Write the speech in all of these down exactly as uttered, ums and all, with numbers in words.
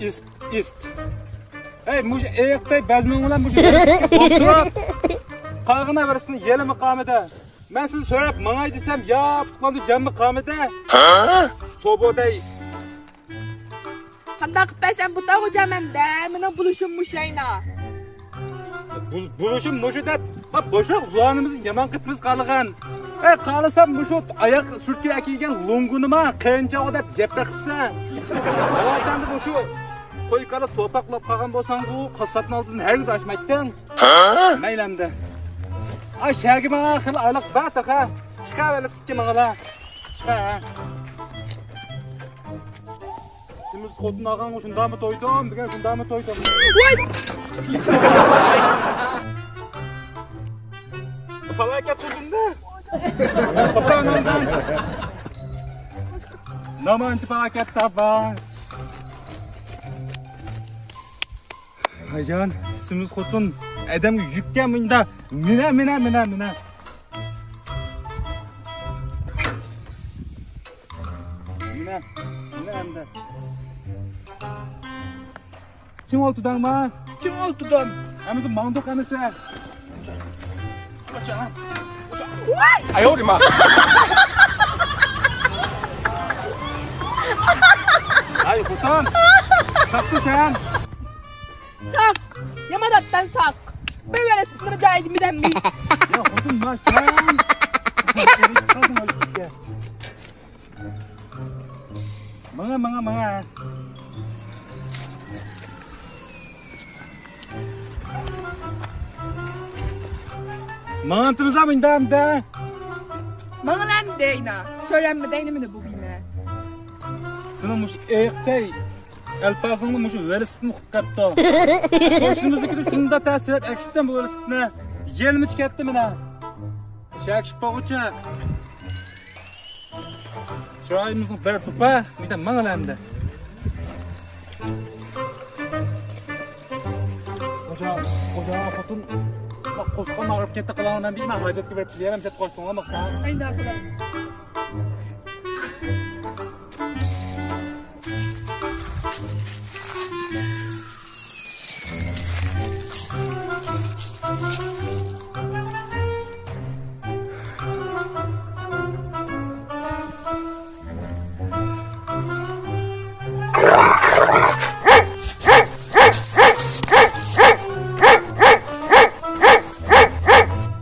ئىست، ئىست. ھەي، مۇشۇ ئېيىقتەي بەزمىڭ بىلەن مۇشۇ ۋېلىسىپىتكە ئولتۇرۇپ، قالغىنە ۋېلىسىپىتنى يېلىمۇ قالمىدى. مەن سىزنى سۆرەپ ماڭاي دېسەم، يا پۇتۇقلامدا جانمۇ قالمىدى. ھە؟ سوبودەي. قانداق قىلىپ بەرسەم بۇتاغۇ جامەمدە، مېنىڭ بولۇشۇم مۇشاينا. بۇ-، بولۇشۇم مۇشۇ دەپ، ھە، بوشاق زۇۋانىمىزنى يامان قىپمىز قالغان. ئەي، قالىسام مۇشۇ ئاياق سۈرتكە ئەكىلگەن لوڭگۇنىما قېيىنچاغۇ دەپ جەپ بېقىپسەن. ۋاقەندە مۇشۇ قوي كالا توپاقلاپ قالغان بولساڭغۇ، قاسساپنىڭ ئالدىدىن ھەرگىز ئاشمايتتىڭ. ھە؟ مەيلى ئەمدى. ئاي، شەھەرگە ماڭا خېلى ئارىلىق بار تېخى. چىقىۋېلىسىپتىكى ماڭىلا. چىقە. سېمىز خوتۇن ئالغانغا شۇنداقمۇ تويدۇم، دېگەن شۇنداقمۇ تويدۇم. ۋاي! پالاكەت قىلدىم-دە. قاپاڭ ئالدىم. نامانچى پالاكەت تاپاڭ. ھايجان، سېمىز خوتۇن ئادەمگە يۈككەن مۇنداق. مىنە، مىنە، مىنە، مىنە. مىنە، مىنە ئەمدى. چىڭ ئولتۇردۇڭما؟ چىڭ ئولتۇردۇم. ئەمىسە ماڭدۇق ئەمىسە. ۋاي! ئاياۋرىما. ھاي خوتۇن، ساقتۇ سەن. ساق، يامان ئاتتان ساق. بىر ۋېلىسىپىتنىڭ جايىدا مىدەممى. يا خوتۇن، ما سەن. ماڭا، ماڭا، ماڭا. ماڭامتىمىزا مۇنداق ئەمدى. ماڭىلا ئەمدى دەينا. سۆرەممۇ دەينا مېنى بۇ بىمە. سېنىڭ مۇشۇ ئېيىقتەي ئەلپازىڭنى مۇشۇ ۋېلىسىپىتنى قۇتقۇزۇپتۇ. قوشنىمىزنىڭكىدە شۇنداق تەسىر ئەكىشىپتىمەن بۇ ۋېلىسىپىتنى. يېلىمىچ كەتتى مانا. شەكىشىپ بولغۇچە. چىرايىمىزنىڭ بىر توپا، بىر دە ماڭىلا ئەمدى. خوجا، خوجا خوتۇن، قوسقان ئاغرىپ كەتتى قىلاڭ، مەن بىر ھاجەتكە بېرىپ كېلەي، ئەمدى قوشتۇڭلار ماقتا. ئەينە بىلەن.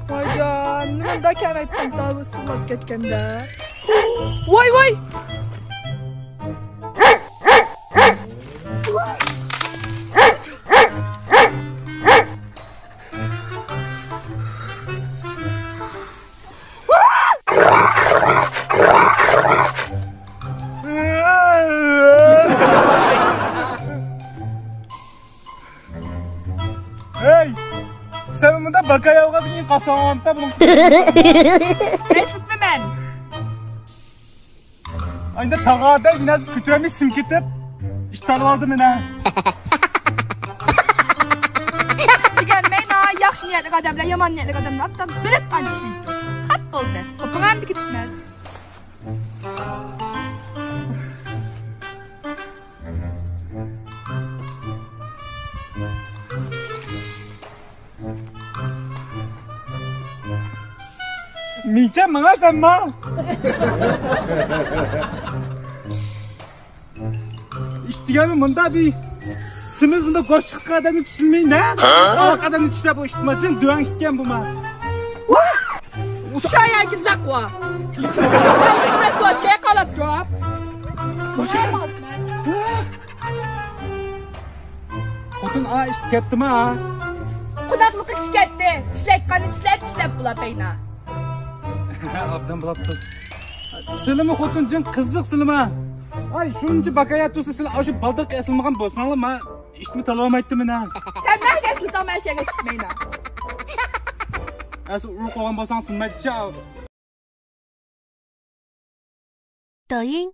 ۋايجان، نېمانداق كەمەيتتىڭ، تاۋۇز سۇلاپ كەتكەندە. ۋاي، ۋاي! ھەي! سەن مۇنداق باكاياۋغا دېگەن قاساڭلامتا بۇنىڭ. رەسىتمۇ مەن. ئايدا تاغادا بىناسى كۆتۈرەلمەي سىم كېتىپ، ئىش تارتىۋالدى مېنى. ياخشى دېگەن مەينا، ياخشى نىيەتلىك ئادەم بىلەن يامان نىيەتلىك ئادەملەر ئاتتان بىلىپ قان چىشلىيدۇ. خەپ بولدى. قوپۇڭ ئەمدى كېتىپ مەن. مىنچە ماڭا سەنما. ئىش دېگەنمۇ مۇنداق بىر سېمىز، مۇنداق گۆش چىققان ئادەمنى چۈشىنمەي، نە؟ ھە؟ ئاق ئادەمنى چۈشىنەپ، ئۇ ئىشتىمۇ جىڭ دۆڭ ئىشتىكەن بۇما. شاياكىنلەق ۋا. مەسۋاتكە قالاپ تۇرۇپ. خوتۇن ئا ئىش كەتتىما؟ قۇداقلىق ئىش كەتتى. چىشلەيدىغاننى چىشلەپ، چىشلەپ بولا پەينا. ئابدان بولاپتۇ. سىلىمۇ خوتۇن جىڭ قىزىق سىلىما. ئاي، شۇنچە باكايا تۇرسا سىلى ئاشۇ بالداققا ئېسىلمىغان بولساڭلار، ما ئىشتىمۇ تالىۋالمايتتى مېنى. سەن نەگە ئېسىلساڭ مەن شەگە ئېسىلمەينا. ئەسلى ئۇرۇق بولغان بولساڭ سىنمايدىچە. دايىڭ،